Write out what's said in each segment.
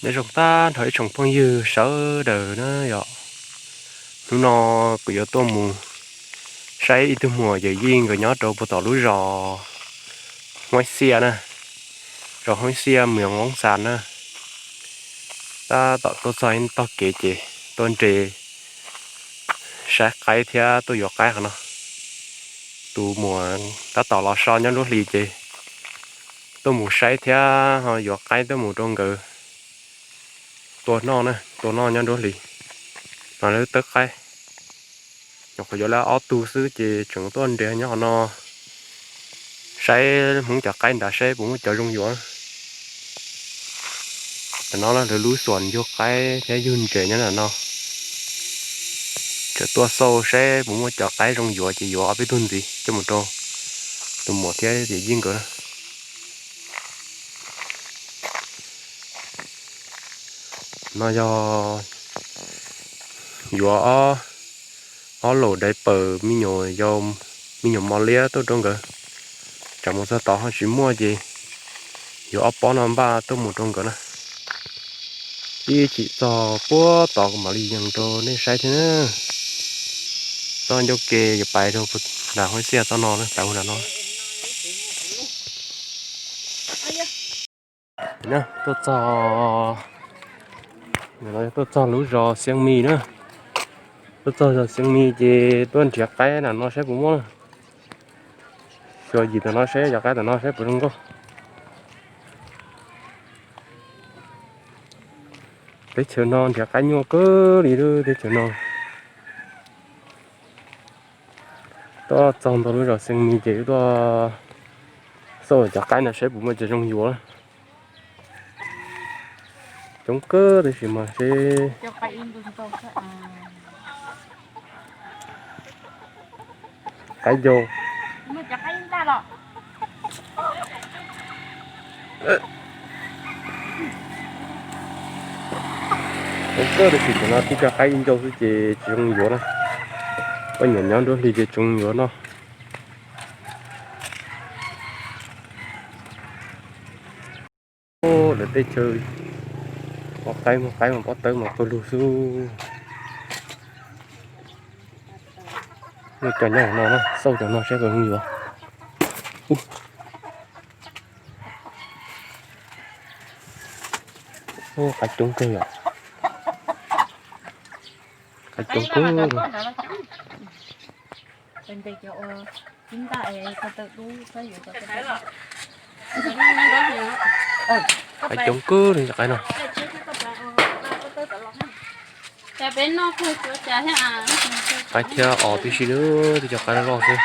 Nyob zoo tag nrho ib tsoom phooj ywg sawv daws na yom. Hnub no kuv yuav tuaj mus saib ib tug muam yawm yij nkawd nyob rau puag tom lub zos Huaib Xiaj na, zos Huaib Xiaj, moos Voob Xas na. Tab tom tuaj txog ib tog kev ces tuaj nres saib qaib thiab tuaj yuav qaib qhov no. Tus muam tab tom los so nyob nruab hlis ces tuaj mus saib thiab ho yuav qaib tuaj mus rau nkawd tua noj na, tua noj nyob nruab hlis. No lawv tawb qaib, nyuam qhuav yuav lawm ob tug xwb ces tseem tuaj nres nyob qhov no saib Hmoob cov qaib nrad saib puas muaj cov zoo yuav. Tam no lawv lub xuas yug qaib thiab yug ntses nyob ntawm no. Tseem tuaj xauj saib puas muaj cov qaib zoo yuav ces yuav ob peb tug ntxiv coj mus rau tus muam thiab yawm yij nkawd na. No yog yuav ob laum daiv paws me nyuam, me nyuam mos liab tuaj rau nkawd. Tsam mus txog tod ho tsis muaj ces yuav ob pob no npaj tuaj mus rau nkawd na. Ib chim txog puag tod kuv mam li yees rau nej saib thiab na. Txoj ncauj ke yuav pais rau nram Huaib Xiaj txoj no na, pais hu nram no. Tuaj txog, tuaj txog lub zos Xiab Mis na. Tuaj txog zos Xiab Mis ces tuaj nrhiav qaib nram no saib puas muaj na. Xyuas yim tom no saib, cov qaib tom no saib puas zoo nkauj. Teb chaws no nrhiav qaib nyuaj kawg li lub teb chaws no. Tuaj txog ntua lub zos Xiab Mis ces tuaj xauj cov qaib no saib puas muaj cov zoo yuav. Coob kawg tab sis mas seb qaib ncau. Coob kawg tab sis tam no tib co qaib ib ncau xwb ces tsis zoo yuav na. Poj niam nyob nruab hlis ces tsis zoo yuav noj. Lawv tej chaw muaj qaib, muaj qaib mas pob tawb mas pawg lug xwb. Muaj cov nyob no na, xauj cov no saib puas zoo yuav. Qaib coob kawg yom. Qaib coob kawg. Qaib coob kawg li cov qaib no. Qaib thiab os tib si na, tej cov qaib loj loj xwb.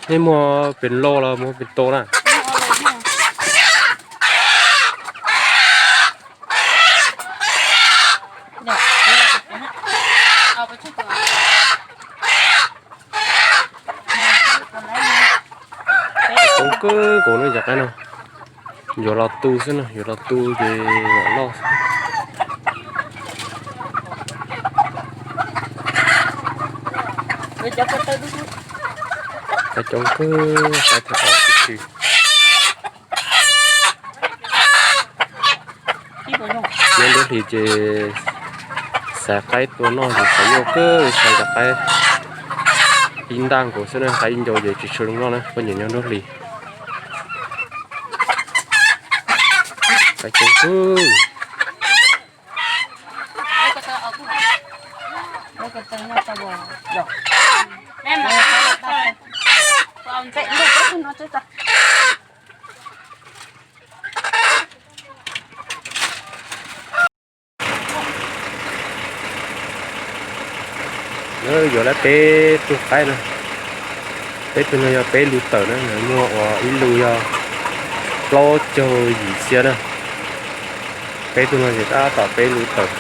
Nej muaj pes loj los muaj pes tau na? Coob kawg nkaus na cov qaib no. Yuav los tu xwb na, yuav los tu ces loj xwb. Qaib coob kawg, qaib thiab os tib si. Nyob nruab hlis ces xaiv qaib tua noj ces xaiv nyuaj kawg, xaiv cov qaib ib ntaj nkaus xwb na, qaib ib ncau ces tsis tshua zoo noj na, poj niam nyob nruab hlis. Qaib coob kawg. Lawv yuav lawm peb tug qaib na. Peb tug no yog peb lus tawm na, muag ua ib lus yog plaub caug yim txhiab na. Peb tug no ces tab tom peb lus tawm.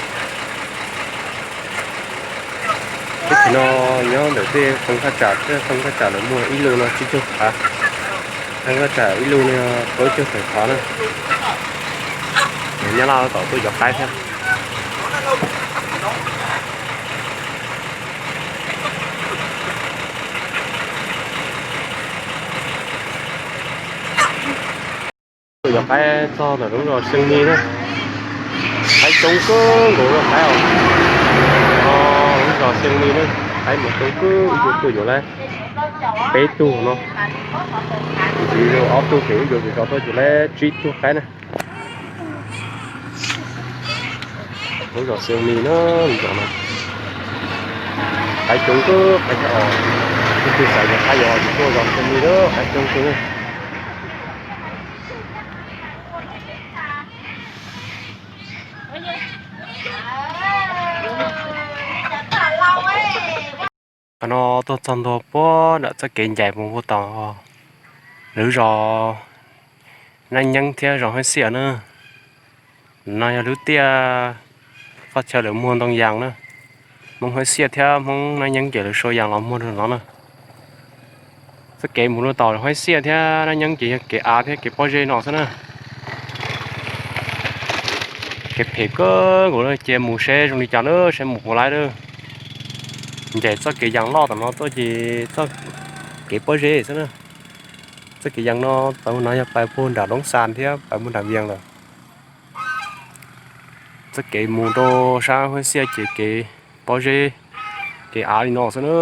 Teb chaws no nyob ntawm tej qoo thaj tsam, tej qoo thaj tsam lawv muag ib lus no tsib caug phav, qoo thaj tsam ib lus no plaub caug tawm phav na. Nyab Laj tom tuaj yuav qaib thiab. Tuaj yuav qaib txog ntawm lub zos Xeev Mis na. Qaib coob kawg nkaus lub qaib os. Lub zos Xeev Mis na, qaib mas coob kawg, wb yuav tuaj yuav lawm peb tug no. Tab sis ob tug pem wb yuav zov tuaj yuav lawm tsib tug qaib na. Lub zos Xeev Mis na, lub zos no qaib coob kawg, qaib thiab os. Ib tug xav yuav qaib yuav tuaj zos Xeev Mis na, qaib coob kawg na. Qhov no tuaj txog ntua puag nram txoj kev ncaim mus puag tom lawv zos Nab Nyeeb thiab zos Huab Xiaj na. No yog lub tiaj qoj chaw lawv muag ntoo yas na. Hmoob Huab Xiaj thiab Hmoob Nab Nyeeb ces lawv sau yas los muag rau no na. Txoj kev mus rau tom Huab Xiaj thiab Nab Nyeeb ces yog kev av thiab kev pob zeb no xwb na. Kev phem kawg nkaus na, cia mus saib zoo li cas na, saib mus puas laib na. Ncaim txoj kev yas loj tom no tuaj ces txoj kev pob zeb xwb na. Txoj kev yas no tau no yog pais puag nram Loob Xas thiab pais puag nram Vias lawm. Txoj kev mus rau sab Huab Xiaj ces kev pob zeb, kev av li no xwb na.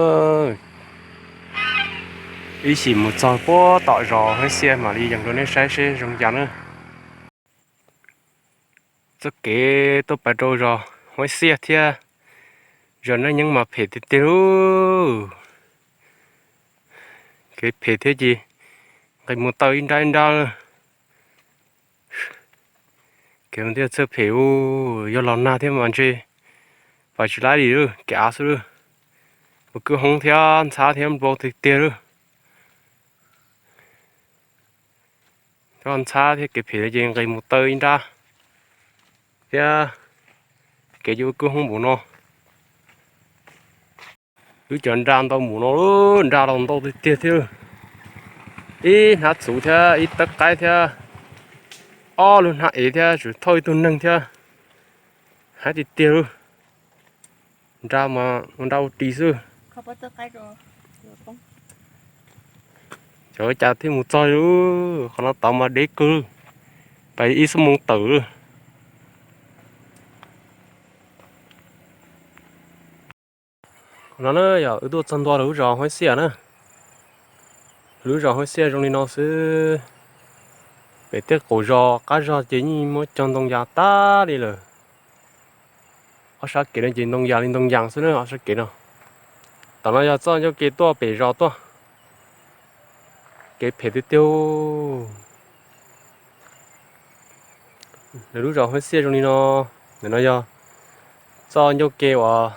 Ib chim mus txog puag tom zos Huab Xiaj mam li yees rau nej saib seb zoo li cas na. Txoj kev tuaj pais rau zos Huab Xiaj thiab zos Nab Nyeeb mas phem tiag tiag lauj. Kev phem thiab ces nqis mus taw ib nrab ib nrab. Kev mus thiaj txhawj phem ub, yog los nag thiab mas ntshe pais tsis laib li lawm, kev av xwb lawm. Ua kwj hoob thiab ntxhab thiab npau tiag tiag lawm. Cov ntxhab thiab kev phem ces nqis mus taw ib nrab thiab kev yuav ua kwj hoob npaum no. Wb cov nra ntau npaum no, nra los ntau tiag tiag thiab. Ib hnab txhuv thiab ib tawb qaib thiab ob lub hnab ev thiab tsuas thauj ib tug neeg thiab. Hab tiag tiag lawm. Nra mas ua nra ua ris xwb. Cov cas thiaj mus txog li, qhov no tod mas deb kawg, pais ib xuab moos tawm lawm. Qhov no na yog wb tuaj txog ntua lawv lub zos Huab Xiaj na. Lub zos Huab Xiaj zoo li no xwb. Pem tej qaum zos qab zos ces yeej muab cog ntoo yas tag li lawm. Ob sab kev no ces ntoo yas li ntoo yas xwb na, ob sab kev no. Tom no yog txoj ncauj ke tuaj pem zos tuaj. Kev phem tiag tiag. Lawv lub zos Huab Xiaj zoo li no. Ntawm no yog txoj ncauj ke uas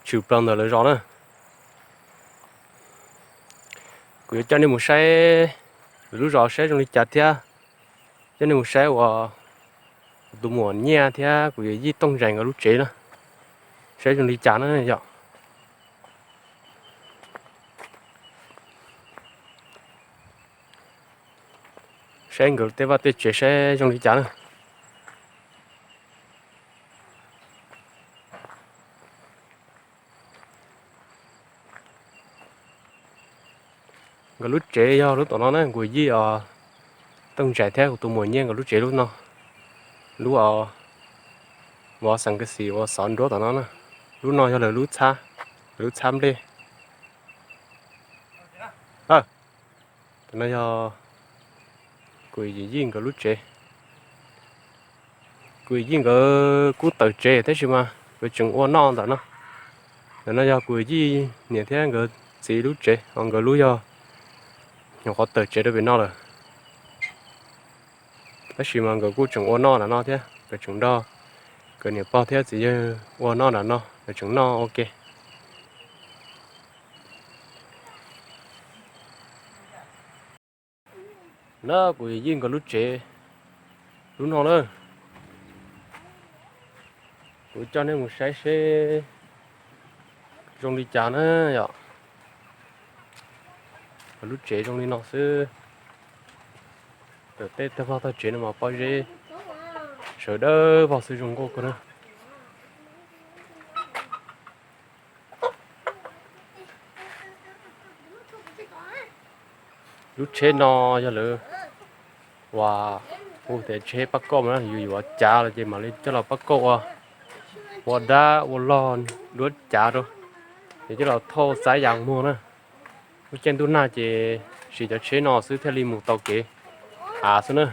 tshwm plaws ntawm lawv zos na. Kuv yuav coj nej mus saib lawv lub zos saib zoo li cas thiab coj nej mus saib uas kuv tus muam Nyiaj thiab kuv yawm yij Tooj Zais nkawd lub tsev na, saib zoo li cas na yom. Saib nkawd tej vaj tej tsev saib zoo li cas na. Nkawd lub tsev yog lub tom no na, kuv yij os, Tooj Zais thiab kuv tus muam Nyiaj nkawd lub tsev lub no. Lub os, vov xeem ka xim uas xov nruab tom no na. Lub no yog lawv lub txhab, lawv lub txhab nplej. Tam no yog kuv yij nkawd lub tsev. Kuv yij nkawd kuj tawm tsev tab sis mas nkawd tseem ua noj ntawm no. Ntawm no yog kuv yij niam thiab nkawd txiv lub tsev, ho nkawd lub yog nyuam qhuav tawm tsev rau pem no lawm. Tab sis mas nkawd kuj tseem ua noj nram no thiab, nkawd tseem nrog nkawd niam pog thiab txiv yawg ua noj nram no, nkawd tseem noj ua ke. Na kuv yij nkawd lub tsev lub no na. Kuv coj nej mus saib seb zoo li cas na yom. Nkawd lub tsev zoo li no xwb. Tawm tej tag vaj tag tsev no mas pob zeb, Sawv dawb vog xwb zoo nkauj kawg na. Lub tsheb no yog lawv uas hu tias tsheb pab kauj na, yus yuav cav los ces mam li coj los pab kauj ua, ua dab ua log duab cav rau, ces coj los thauj xaiv yas muag na. Lub caij ntuj nag ces siv cov tsheb no xwb thiaj li mus tau kev av xwb na.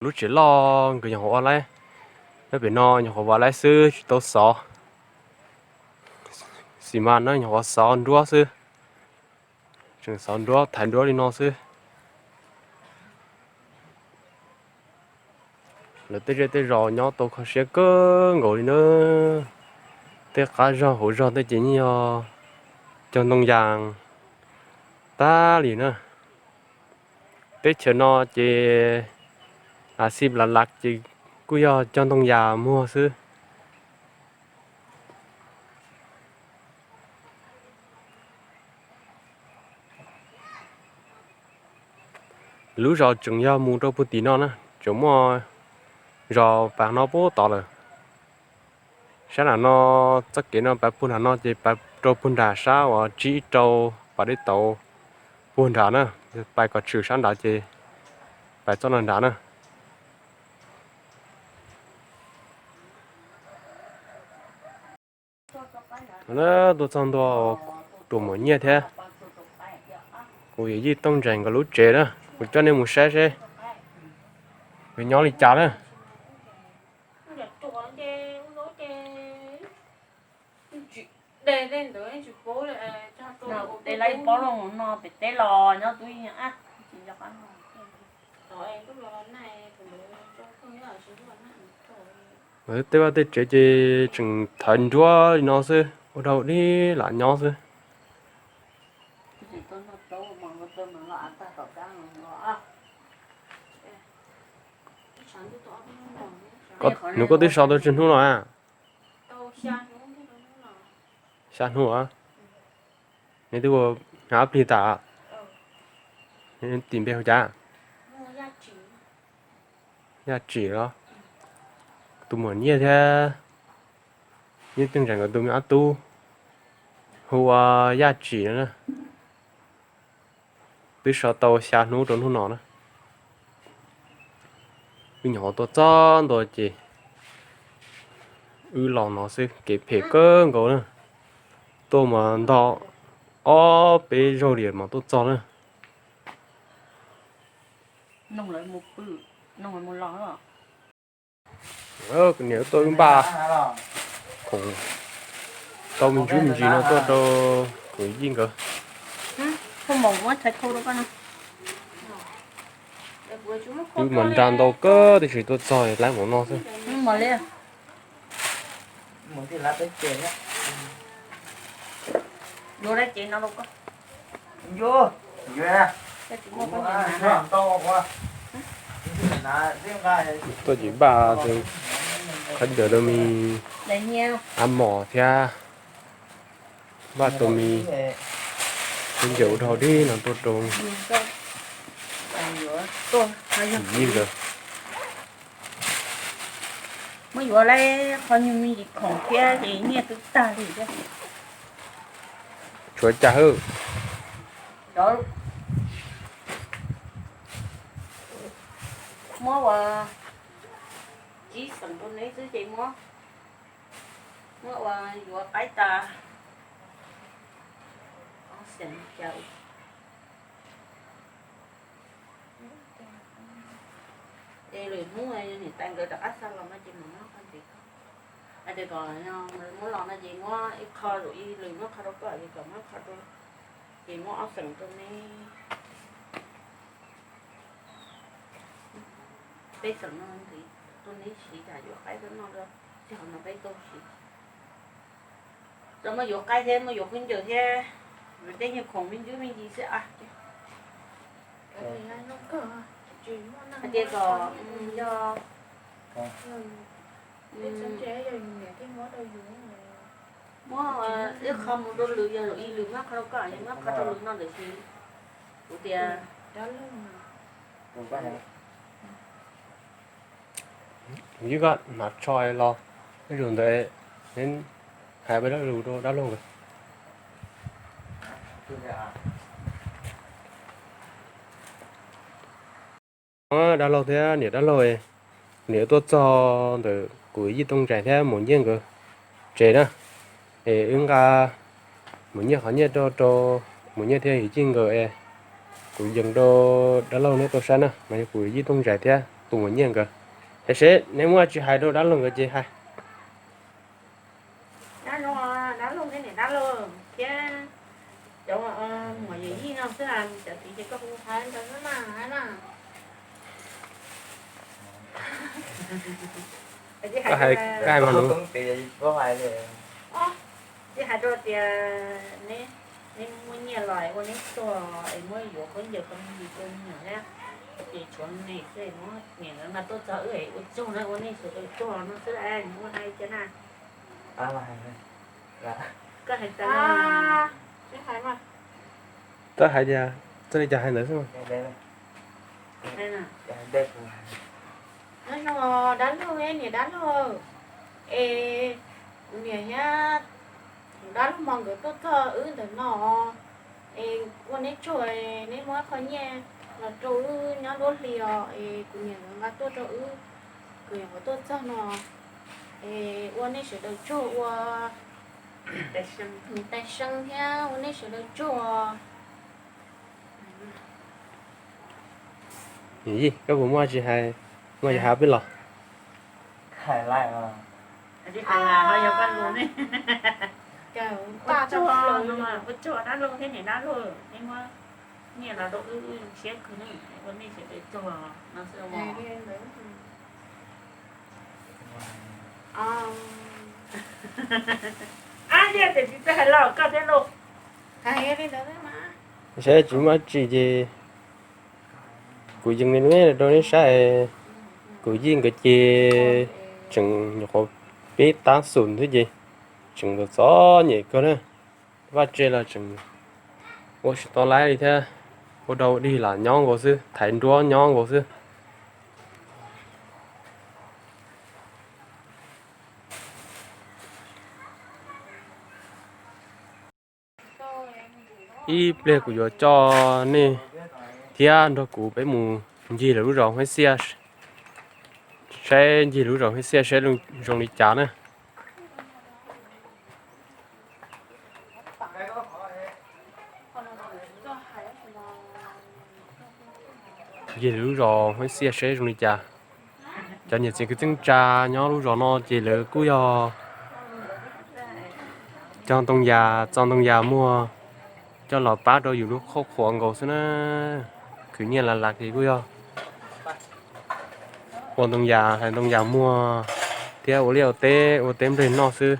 Lub tsev loj nkawd nyuam qhuav ua laib, nyob pem no nyuam qhuav ua laib xwb tsis tau xov. Xi mas no nyuam qhuav xov nruab xwb, tseem xov nruab thaiv nruab li no xwb. Lawv tej zej tej zos nyob tau kho siab kawg nkaus li na. Tej qab zog hauv zog tej ces yeej yog cog ntoo yas tag li na. Teb chaws no ces a xi las las ces kuj yog cog ntoo yas muag xwb. Lub zos tseem yog mus rau puag tim no na, tseem muaj zos pas no puag tod lawm. Sab nram no, txoj kev no pas puag nram no ces pas rau puag nram sab uas tsib rau pas deb tauv puag nrad na. Pas kom tshwm sab nrad ces pas txoj no nrad na. Tuaj txog ntua tus muam Nyiaj thiab kuv yawm yij Tooj Ntseeg nkawd lub tsev na, kuv coj nej mus saib seb nkawd nyob li cas na. Ua tej vaj tej tsev ces tseem thaiv nruab li no xwb, ua rau dib lam nyob xwb. Nws koj twb so tau tsawg hnub no a? Xya hnub a? Nws twb ua ab plig tas, tim npe hu cas? Yaj Tsim los? Tus muam Nyiaj thiab Nyiaj Tooj Ntseeg nkawd tus me ob tub hu ua Yaj Tsim no na. Twb so tau xya hnub rau hnub no na. Wb nyuam qhuav tuaj txog ntua ces wb los no xwb, kev phem kawg nkaus na. Tuaj mas ntog ob peb zaug li mas tuaj txog na. Niam tuaj wb npaj khoom tau me ntsuj me ntsis no tuaj rau kuv yij nkawd. Wb mas nra ntau kawg tiam sis tuaj txog laib npaum no xwb. Tuaj ces npaj qhov ncauj rau me ab mos thiab npaj tau me khaub ncaws ua dhau dib no tuaj rau yij nkawd. Muab yuav lawm qhov nyuag me ntsis khoom thiab ces nyiaj twb tag li thiab. Tshuav cas hwb? Muab ua tsib xeem rau neb xwb ces muab, muab ua yuav qaib tas ob xeem caum. Es lwm hnub niam tais nkawd rov qab xa los no ces mam muab qhov ntxiv koj. Hais tias kom muab los no ces muab ib qho, lwm hnub muab qho rau koj, kom muab qho rau, ces muab ob xeem rau neb. Peb xeem no ntxiv rau neb siv, tsam yuav qaib rau noj rau, tsis hov no peb tau siv. Tau muab yuav qaib thiab muab yuav khaub ncaws thiab, tej nyuag khoom me ntsuj me ntsis xwb a. Hais tias kom yog muab ib qho mus rau lwm, yog lwm ib lwm muab qho rau koj, yog muab qho rau lwm no ntawm sis. Kuv tias, kuv ib koj hnav tsho los, ib zaug ntawd neb hais peb dab lug rau dab laug nkawd. Dab laug thiab niam dab laug, niam tuaj txog ntawm kuv yij Tooj Ntsais thiab Maum Nyiaj nkawd tsev na, es wb nqa Maum Nyiaj qhov nyiaj rau rau Maum Nyiaj thiab yawm yij nkawd es kuv yees rau dab laug neb tau saib na, mas yog kuv yij Tooj Ntsais thiab tus Maum Nyiaj nkawd. Es seb neb muaj tsis hais rau dab laug nkawd ces hais. Dab laug, dab laug thiab niam dab laug thiab cov muam yawm yij no xwb, cov txiv ces koj hu hais ntawd na, hais na. Koj hais, koj hais mas nws. Tsis hais rau tias neb muaj nyiaj los ua neb tsuag es muab yuav khaub ncaws khaub ncaws rau me nyuam thiab, ces tshuav nej xwb, muab niam nkawd mas tuaj txog wb ua tsuag na, ua nej sawv daws tsuag no xwb, ua hais cia na. Koj hais tau. Twb hais tias txoj li cas hais ntawd xwb. Nyob zoo dab laug, niam dab laug, es kuv niam thiab dab laug Mos nkawd tuaj txog wb ntawm no, es ua neb tsuag, neb muab qhov nyiaj los rau wb nyob nruab hlis os, es kuv niam nkawd nqa tuaj rau wb, kuv niam nkawd tuaj txog no, es ua nej sawv daws tsuag, ua tais seev thiab ua nej sawv daws tsuag. Yij, koj puas muaj tsis hais, muaj yog hais peb los. Ua tsuag dab laug thiab niam dab laug, neb muab nyiaj los rau wb, wb siab kawg ne, ua nej sawv daws tsuag no xwb. Ab, yog tias tsis txawj hais los koj thiab lauj. Saib tsis muaj tsi ces kuv yees li no rau neb saib, kuv yij nkawd ces tseem nyuam qhuav pib tab xum xwb ces tseem txom txom nyem kawg na. Vaj tse los tseem ua tsis tau laib li thiab, ua dau dig lam nyob nkaus xwb, thaiv nruab nyob nkaus xwb. Ib pliag kuv yuav coj nej thiab nrog kuv peb mus ncig lawv lub zos Huab Xiaj, saib ncig lub zos Huab Xiaj saib zoo li cas na. Ncig lawv lub zos Huab Xiaj saib zoo li cas. Cov niam txiv kwv tij neej tsa nyob lub zos no ces lawv kuj yog cog ntoo yas, txo ntoo yas muag coj los pab rau yus lub qhov qhuas nkaus xwb na. Khwv nyiaj las las ces kuj yog ua ntoo yas, hlais ntoo yas muag thiab ua liaj ua teb, ua teb nplej noj xwb.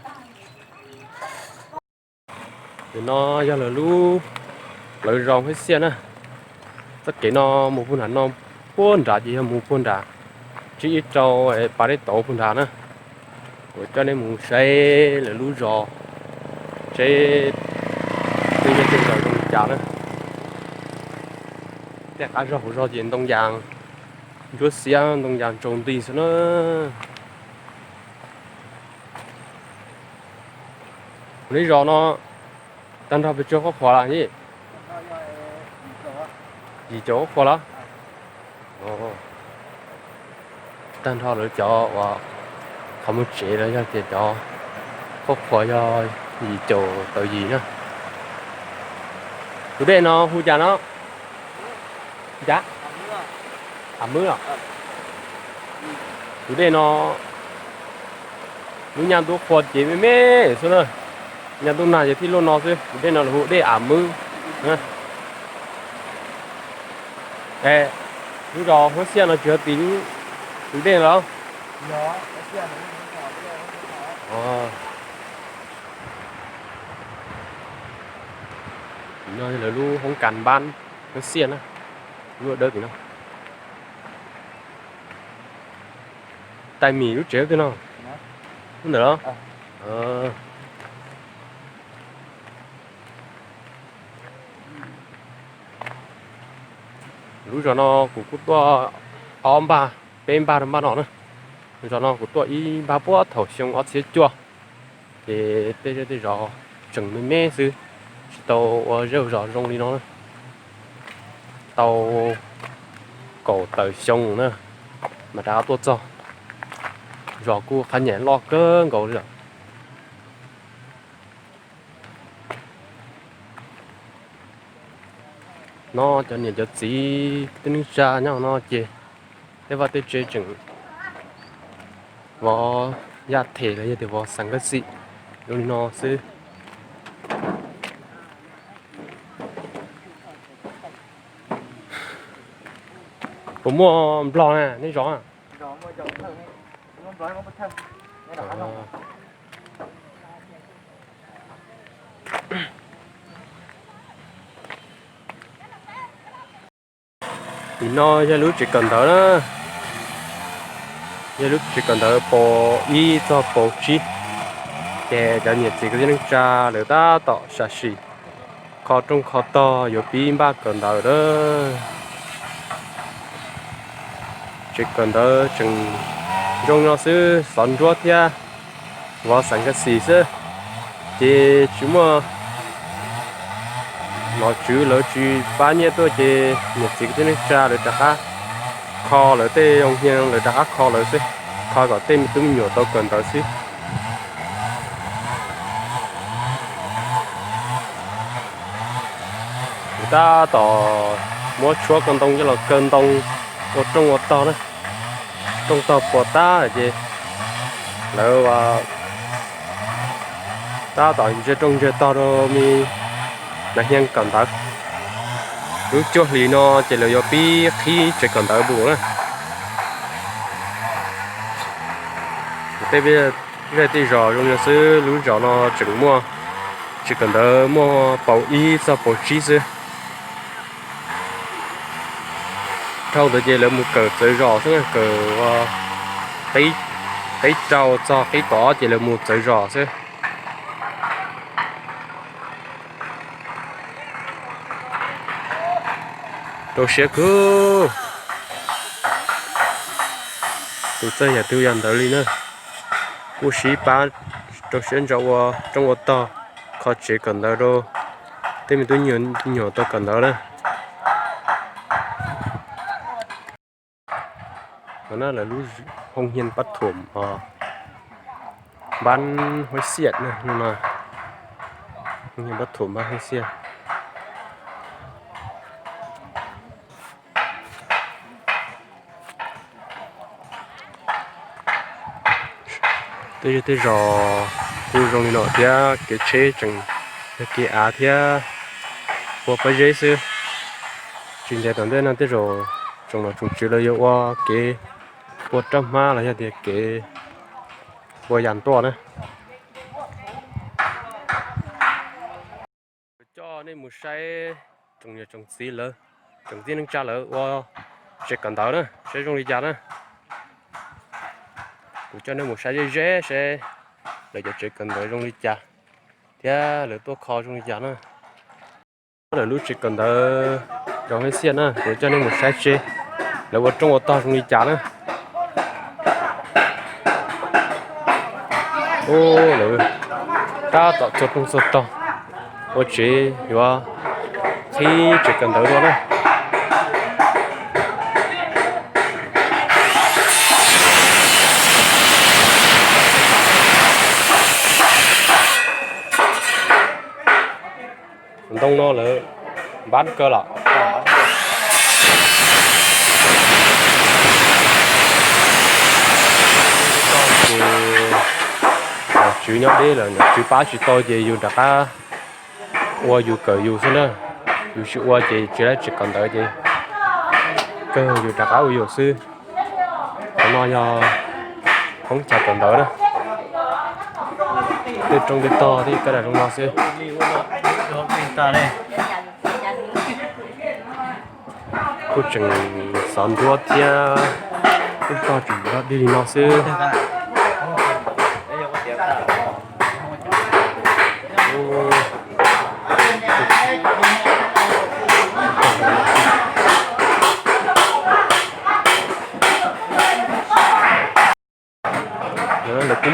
Nim no yog lawv lub, lawv zos Huab Xiaj na. Txoj kev no mus puag nram no, puag nrad ces yog mus puag nram, tsib ib rau pas dej tauv puag nrad na. Kuv coj nej mus saib lawv lub zos, saib tej yog tej zos zoo li cas na. Tej qab zog hauv zog ces ntoo yas ntsuab xiab, ntoo yas ntsaus nti xwb na. Kuv lub zos no tag nrho pes tsawg qhov qhuas lawm? Yim caum qhov qhuas lawm. Tag nrho lawv cov uas qhov muag tsev los yog tias cov qhov qhuas yog yim caum tawm yim na. Tus dej no hu cas no? Cas? Av Mwb los? Tus dej no lub nyaj ntuj qhua ces me me xwb na. Nyaj ntuj nag ces thiaj luaj no xwb. Tus dej no lawv hu dej Av Mwb. Es lub zos Huab Xiaj no tsis yog tim lub, tus dej no los? No lawv lub hoob kas npab Huab Xiaj na, lub dawb tim no. Tais Mim lub tsev twg no? Lub ntawm los? Lub zos no kuv kuj tuaj ob npag, peb npag rau npaj no na. Zos no kuv tuaj ib npag puag thaum xyoo ob txhiab cuaj, ces tej zej tej zos tseem me me xwb, tsis tau ua zej zos zoo li no na. Tau kaum tawm xyoo na mas rov qab tuaj txog. Zos kuj qhab nyam loj kawg nkaus li lawm. No cov niam cov txiv tej neej tsa nyob no ces tej vaj tej tsev tseem vov yaj them los yog tias vov xeem kab xim zoo li no xwb. Puas muaj nplog na nej zos? Nim no yog lub tsev kawm ntawv na, yog lub tsev kawm ntawv pos ib txog pos tsib, ces cov niam txiv kwv tij neej tsa lawv tab tom sam sim kho rooj kho tog yuav pib npaj kawm ntawv lawm. Tsev kawm ntawv tseem zoo no xwb, xov nruab thiab vov xeem kab xim xwb, ces tsis muaj nom tswv lawv tsis pab nyiaj tuaj ces niam txiv kwv tij neej tsa lawv rov qab kho lawv tej zoo hia, lawv rov qab kho lawv xwb, kho kom tej me tub me nyuam tau kawm ntawv xwb. Kuv tab tom muab tshuab kaw ntoo coj los kaw ntoo ua rooj ua tog na. Rooj tog puas tab ces lawv tab tom ntsiag rooj ntsiag tog rau me nas hia kawm ntawv. Lub cuaj hlis no ces lawv yuav pib qhib tsev kawm ntawv mus na. Tej zej tej zos zoo li no xwb, lub zos no tseem muaj tsev kawm ntawv muaj paus ib txog paus tsib xwb. Dhau ntawd ces lawv mus kawm txawv zos xwb, kawm qib rau txog qib kaum ob ces lawv mus txawv zos xwb. Rau siab kawg. Tus txawj yam twg yam ntawd li na, kuj sib pab rau siab ntso ua rooj ua tog, kho tsev kawm ntawv rau tej me tub me nyuam tau kawm ntawv na. No na lawv lub hoo hia pab thuam os, npab huab xiaj na, hoo hia pab thuam npab huab xiaj. Tej zej tej zos kuj zoo li no thiab, kev tsheb tseem yog kev av thiab ua pob zeb xwb. Tsis ntev tom ntej no tej zaum tsoom nom tsoom tswv lawv yuav ua kev ua roj hmab los yog tias kev ua yas ntuaj na. Coj nej mus saib tsoom niam tsoom txiv lawv, tsoom tij neej tsa lawv ua tsev kawm ntawv na, saib zoo li cas na. Kuv coj nej mus saib ze ze saib lawv cov tsev kawm ntawv zoo li cas thiab lawv tuaj kho zoo li cas na. Lawv lub tsev kawm ntawv zos Hej Xiaj na, kuv coj nej mus saib seb lawv ua rooj ua tog zoo li cas na. Ub, lawv tab tom txua rooj txua tog ua tsev yuav qhib tsev kawm ntawv dua na. Ntoo no lawv npab kawg los. Ces nom tswv nyob deb lawm, nom tswv pab tsis tau ces yus rov qab ua yus kawm yus xwb na. Yus tsis ua ces tsis laib tsev kawm ntawv ces kawg yus rov qab ua yus xwb. Qhov no yog hoob chav kawm ntawv na. Tej rooj tej tog thiab kaj dam zoo no xwb. Kuj tseem xov nruab thiab, kuj tog tseem dog dig li no xwb.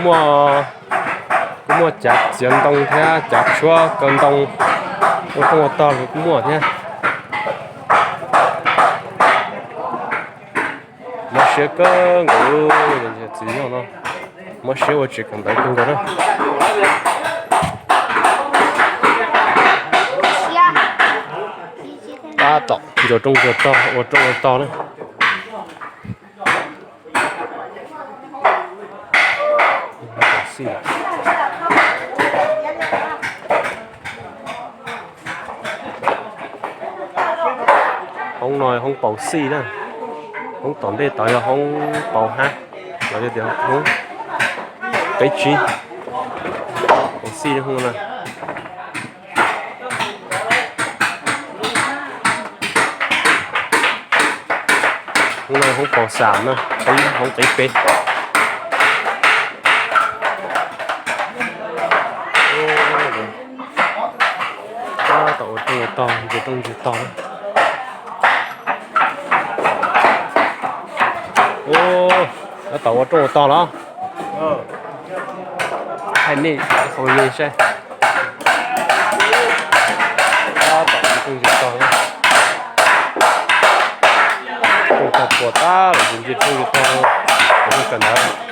Muaj, kuj muaj cav txiav ntoo thiab cav tshuab kaw ntoo, ua rooj ua tog los kuj muaj thiab. Mob siab kawg nkaus, txiv yog no, mob siab ua tsev kawm ntawv kawg nkaus na. Tab tom ntsuas rooj ntsuas tog, ua rooj ua tog na. Hoob no hoob paus xij na, hoob tom ntej tod yog hoob paus hab, los yog tias hoob qib tsib, paus xij hoob no na. Hoob no hoob paus xam na, hoob qib peb. Tab tom ua rooj ua tog, ntsia rooj ntsia tog na. Tab tom ua rooj ua tog los. Hais nej qhov me saib. Tab tom ua rooj ua tog na. Rooj tag puas tab los ntsia rooj ua tog, ua rooj kawm ntawv.